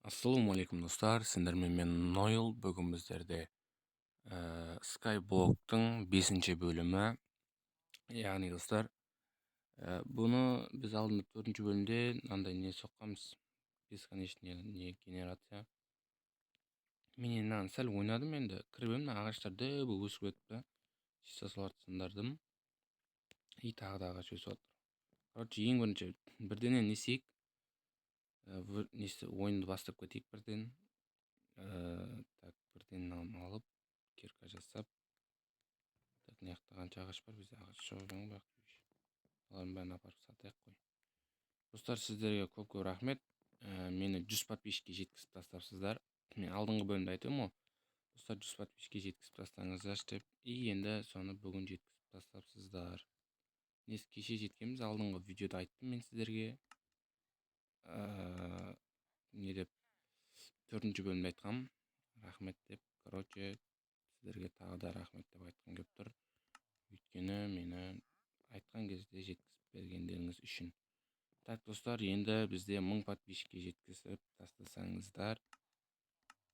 Ассалаумағалейкум, достар! Сендермен мен, Нойл. Бүгін біздерде Skyblock-тың бесінші бөлімі. Яғни, достар, бұны біз алдында төртінші бөлімде мынандай не соққанбыз, бесконечный не генерация. Мен енді мынаны сәл ойнадым. Енді кіріп едім, мына ағаштар дәу болып өсіп кетіпті. Чисто соларды сындырдым, и тағы да ағаш өсіп жатыр. Короче, ең бірінші бірденен не істейік? Несі, ойынды бастап кетейік бірден. Так, бірден мынаны алып, кирка жасап. Так, мына жақта қанша ағаш бар бізде? Ағаш жоқ екен ғой. Олардың бәрін апарып сатайық қой. Достар, сіздерге көп көп рахмет, мені 100 подписчикке жеткізіп тастапсыздар. Мен алдыңғы бөлімде айтып едім ғой, достар, 100 подписчикке жеткізіп тастаңыздаршы деп. И енді соны бүгін жеткізіп тастапсыздар. Несі, кеше жеткенбіз. Алдыңғы видеода айттым мен сіздерге, не деп, төртінші бөлімде айтқанмын рахмет деп. Короче, сіздерге тағы да рахмет деп айтқым келіп тұр, өйткені мені айтқан кезде жеткізіп бергендеріңіз үшін. Так, достар, енді бізде 1000 подписчикке жеткізіп тастасаңыздар,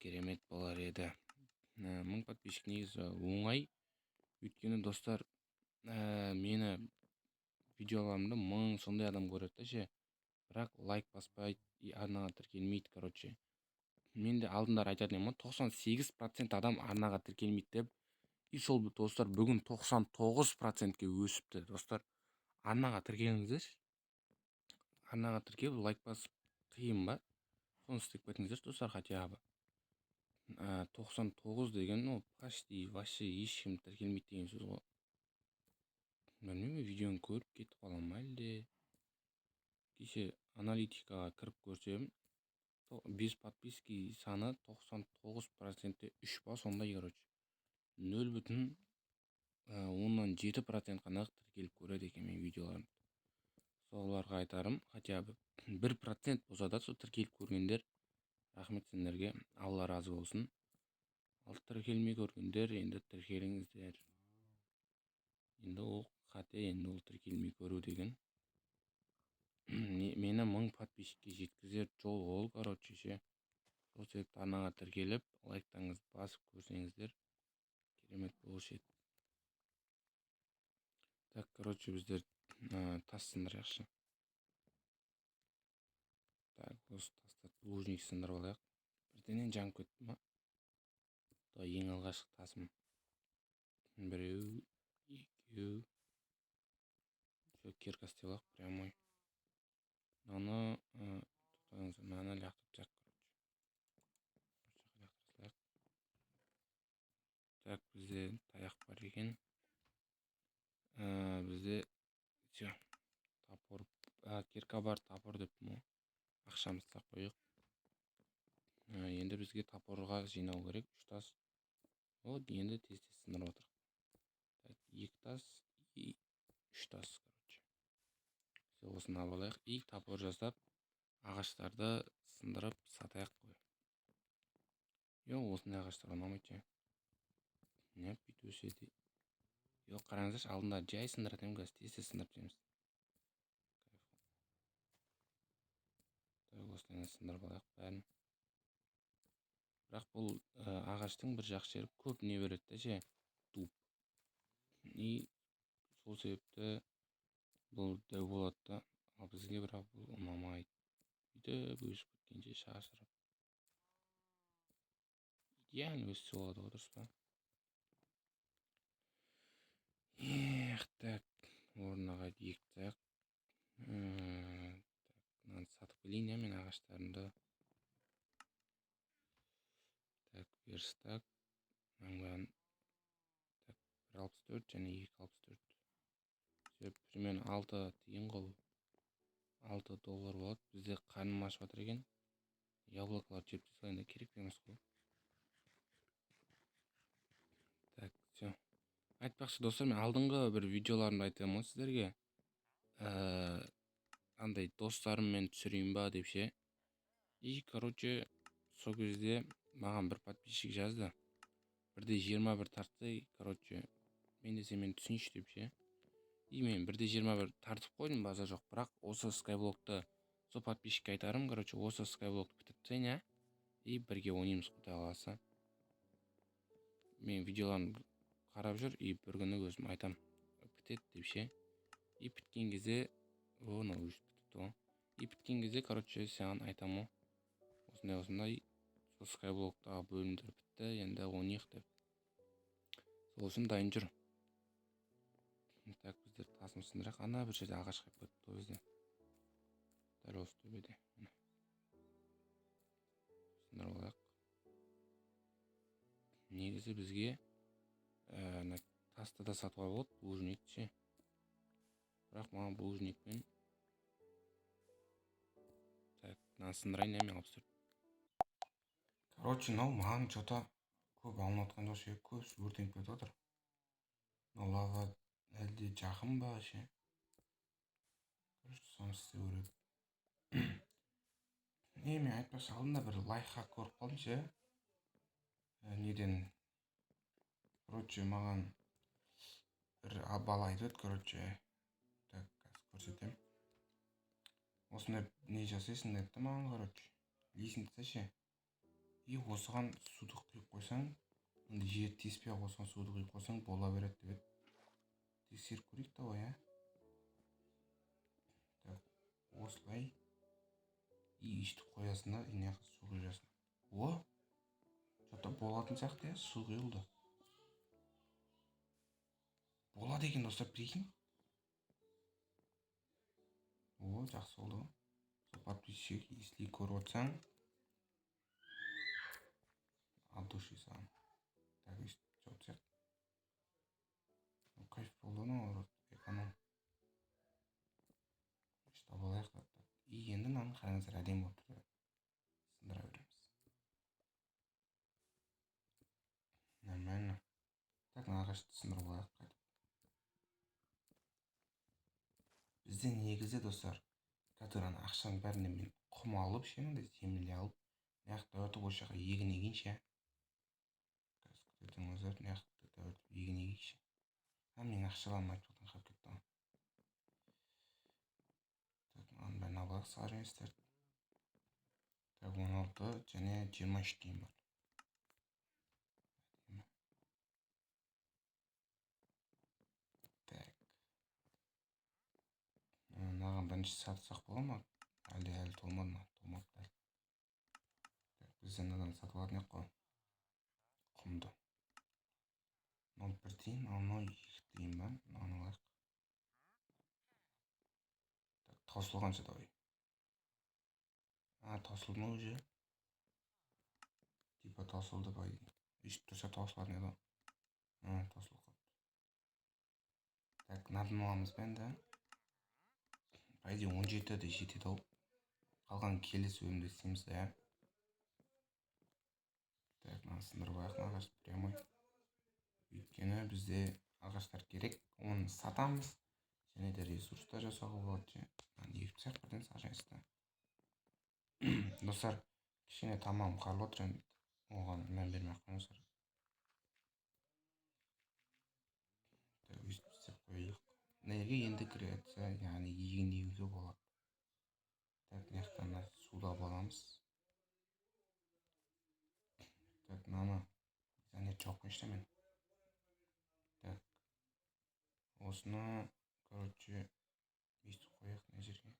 керемет болар еді. 1000 подписчик негізі оңай, өйткені, достар, мені видеоларымды 1000 сондай адам көреді да ше, бірақ лайк баспайды и арнаға тіркелмейді. Короче, мен де алдындары айтатын едім ғой, 98% адам арнаға тіркелмейді деп. И сол, достар, бүгін 99%-ке өсіпті. Достар, арнаға тіркеліңіздерші. Арнаға тіркеліп, лайк басып қиын ба? Соны істеп кетіңіздерші, достар. Хотя бы 99 деген, ну, почти вообще ешкім тіркелмейді деген сөз ғой. Білмеймін, видеоны көріп кетіп қала ма әлде. Кеше аналитикаға кіріп көрсем, без подписки саны 99%-те үш па, сондай. Короче, 0,7% қана тіркеліп көреді екен менің видеоларымды. Соларға айтарым, хотя бы 1% болса да, сол тіркеліп көргендер, рахмет сендерге, Алла разы болсын. Ал тіркелмей көргендер, енді тіркеліңіздер. Енді ол қате, енді ол тіркелмей көру деген. Мені 1000 подписчикке жеткізер жол ол, короче, ше. Сол себепті арнаға тіркеліп, лайктарыңызды басып көрсеңіздер, керемет болушы еді. Так, короче, біздер тас сындырайықшы. Так, осы тастарды, булыжник сындырып алайық. Бірденен жанып кетті ма? Ең алғашқы тасым. Біреу, екеу. Все, кирка істеп алайық прямой. Мынаны, тоқтаңыздар, мынаны лақтырып тастайық. Короче, лақтыра салайық. Так, бізде таяқ бар екен. Бізде все, топор, кирка бар, топор деппін ғой. Ақшамызды салып қояйық. Енді бізге топорға жинау керек үш тас. Вот, енді тез тез сындырып отырық. Так, екі тас и үш тас. Короче, все, осыны алып алайық и топор жасап, ағаштарды сындырып сатайық қой. Жоқ, осындай ағаштар ұнамайды ше, не бүйтіп өседі. Жоқ, қараңыздаршы, алдында жай сындыратын едім, қазір тез тез сындырып тастаймыз. Так, осылай сындырып алайық бәрін. Бірақ бұл ағаштың бір жақсы жері, көп не береді да ше, дуб. И сол себепті бұл дәу болады да. Ал бізге бірақ бұл ұнамайды, бүйтіп өсіп кеткенше шашырап. Идеально өссе болады ғой, дұрыс па? Эх, так, орнына қайтып егіп тастайық. Так, мынаны сатып келейін, иә, мен ағаштарымды. Так, верстак, мынаның бәрін. Так, 1,64 және 2,64. Все, примерно 6 тиын ғой бұл, 6 доллар болады. Бізде қарным ашып жатыр екен. Яблокаларды жеп тастайын да, керек емес қой. Так, все. Айтпақшы, достар, мен алдыңғы бір видеоларымда айтамын ғой сіздерге, андай достарыммен түсірейін ба деп ше. И, короче, сол кезде маған бір подписчик жазды: «Бірде 21 тартсай, короче, мен де сенімен түсейінші», — деп ше. И мен бірде 21 тартып қойдым, базар жоқ. Бірақ осы скайблокты, сол подписчикке айтарым, короче, осы скайблокты бітіріп тастайын, иә. И бірге ойнаймыз, құдай қаласа. Мен видеоларын қарап жүр, и бір күні өзім айтам, бітеді деп ше. И біткен кезде, о, мынау өшіп бітіпті ғой. И біткен кезде, короче, саған айтамын ғой, осындай осындай сол скайблоктағы бөлімдер бітті, енді ойнайық деп. Сол үшін дайын жүр. Так, біздер тасын сындырайық. Ана бір жерде ағаш қайып кетті ғой бізде. Дәл осы төбеде. Міне. Сындырып алайық. Негізі бізге ана тасты да сатуға болады, булыжник ше. Бірақ маған булыжникпен. Так, мынаны сындырайын, иә, мен 64. Короче, мынау маған че-то көп алынып жатқан жоқ ше, көбісі өртеніп кетіп жатыр. Мынау лава әлде жақын ба ше? Короче, соны істеу керек. Не, мен айтпақшы, алдында бір лайфхак көріп қалдым ше. Неден? Короче, маған бір бала айтып еді, короче. Так, қазір көрсетемін. Осындай не жасайсың деді да маған, короче. Лестница ше. И осыған суды құйып қойсаң, андай жер теспей ақ осыған суды құйып қойсаң, бола береді деп еді. Тексеріп көрейік, давай, ә. Так, осылай. И өйстіп қоясың да, и мына жаққа су құясың. О, че-то болатын сияқты, иә, су құйылды. Болады екен, достар, прикинь. О, жақсы болды ғой. Сол подписчик, если көріп отырсаң, от души саған. Так, өйстіп жауып тастайық. Кайф болды, наоборот, эконом. Ұстап алайық. Так. И енді мынаны қараңыздар, әдемі болып тұр. Сындыра береміз. Нормально. Так, мына ағашты сындырып алайық қайтып. Бізде негізі, достар, қазір ана ақшаның бәріне мен құм алып ше, мындай земля алып, мына жақта өтіп, осы жаққа егін егейін ше. Қазір күте тұрыңыздар, мына жақта өтіп егін егейікші. А, менің ақшаларым айтпақтан қалып кетті ғой. Так, мынаның бәрін алып алайық, саженецтерді. Так, 16 және 23 тиын бар. Әдемі. Так. Мынаған бірінші сатсақ бола ма? Әлде әлі толмады ма? Толмапты әлі. Так, біз мынадан сатып алатын едік қой. Құмды. Мынау 1 тиын, ал мынау 2 тиын ба? Мынаны алайық. Так, таусылғанша давай. А, таусылды ма уже? Типа таусылды, по идее. Өйстіп тұрса таусылатын еді ғой. А, таусылып қалыпты. Так, мынадан аламыз ба енді? По идее, 17 де жетеді ау. Қалған келесі бөлімде істейміз, иә. Так, мынаны сындырып алайық, мына ағашты прямой. Өйткені бізде ағаштар керек, оны сатамыз. Және де ресурстар жасауға болады ше. Мынаны егіп тастайық бірден саженецті. Достар, кішкене тамағым қарылып отыр енді. Оған мән бермей ақ қойыңыздар. Так, өйстіп істеп қояйық. Мына жерге енді креация, яғни егін егуге болады. Так, мына жақтан мына суды алып аламыз. Так, мынаны және жауып қояйыншы мен. Так, осыны, короче, өйстіп қояйық мына жерге.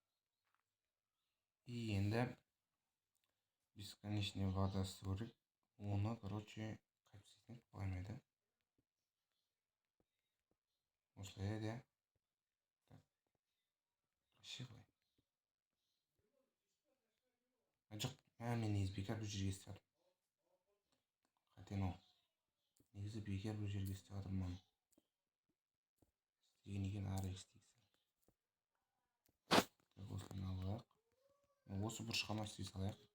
И енді бесконечный вода істеу керек. Оны, короче, қайтып істейтін едік, былай ма еді? Осылай еді, иә? Так, вообще былай. А, жоқ, мә, мен негізі бекер бұл жерге істеп жатырмын. Қате мынау. Негізі бекер бұл жерге істеп жатырмын оны. Істеген екен, ары істейік. Так, осылай алып алайық. Осы бұрышқа ма істей салайық.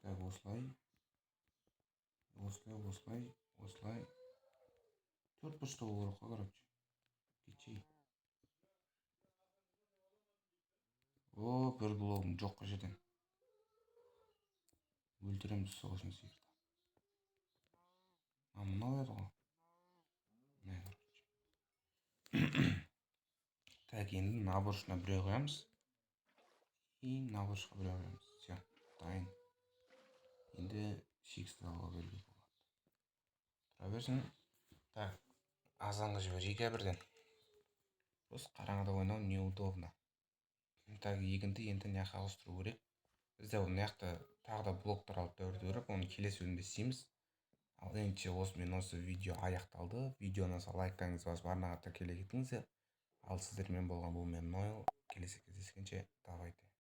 Так, осылай. Осылай, осылай, осылай. Төрт бұрышты болу керек қой, короче. Кетшей. О, бір блогым жоқ қой жерден. Өлтіреміз сол үшін сиырды. А, мынау еді ғой. Міне, короче. Так, енді мына бұрышына біреу қоямыз. И мына бұрышқа біреу қоямыз. Все, Дайын. Енді шикізат ала беруге болады. Тұра берсін. Так, азанға жіберейік бірден. Просто қараңғыда ойнау неудобно. Так, егінді енді мына жаққа ауыстыру керек. Бізде мына жақта тағы да блоктар алып беру керек, оны келесі бөлімде істейміз. Ал ендеше осымен осы видео аяқталды. Видео ұнаса, лайктарыңызды басып, арнаға тіркеле кетіңіздер. Ал сіздермен болған бұл мен, Нойл. Келесі кездескенше, давайте.